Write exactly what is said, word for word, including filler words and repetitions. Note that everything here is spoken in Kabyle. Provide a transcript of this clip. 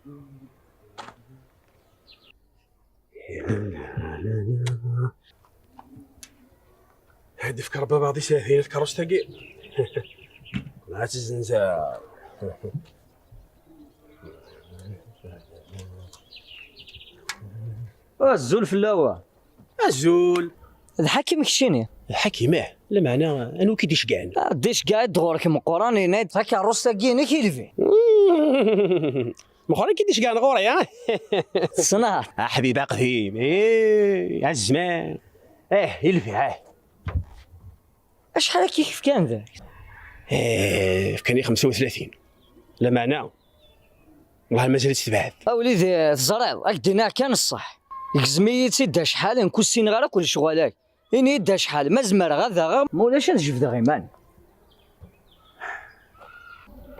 Ad d-ifk Rebbi abeɛḍ isehhin tkeṛṛust-agi. Ad tt-zzenzeɣ. Azul fell-awen. Azul. D Ḥakim keččini? D Ḥakim, eh. Lameɛna, anwa i k-id-iceggɛen? Ah, d-iceggɛen-d ɣur-k Meqqran, yenna-d takeṛṛust-agi inek i lbi. Meqqran i k-id-iceggɛen ɣur-i, ha? Tessneḍ? A ḥbib aqdim, eh, a zzman. Eh, i lbi, eh. Acḥal akka i k-fkan da? Eh, fkan-i xemsa u tlatin. Lameɛna, wellah mazal-itt tebɛed. A wlidi, teẓriḍ, ad k-d-iniɣ kan ṣṣeḥ. Gzem-iyi-tt-id acḥal, nekk ur ssineɣ ara akk lecɣal-agi. Ini-yi-d acḥal, ma zemreɣ ad aɣeɣ, ma ulac ad jebdeɣ iman.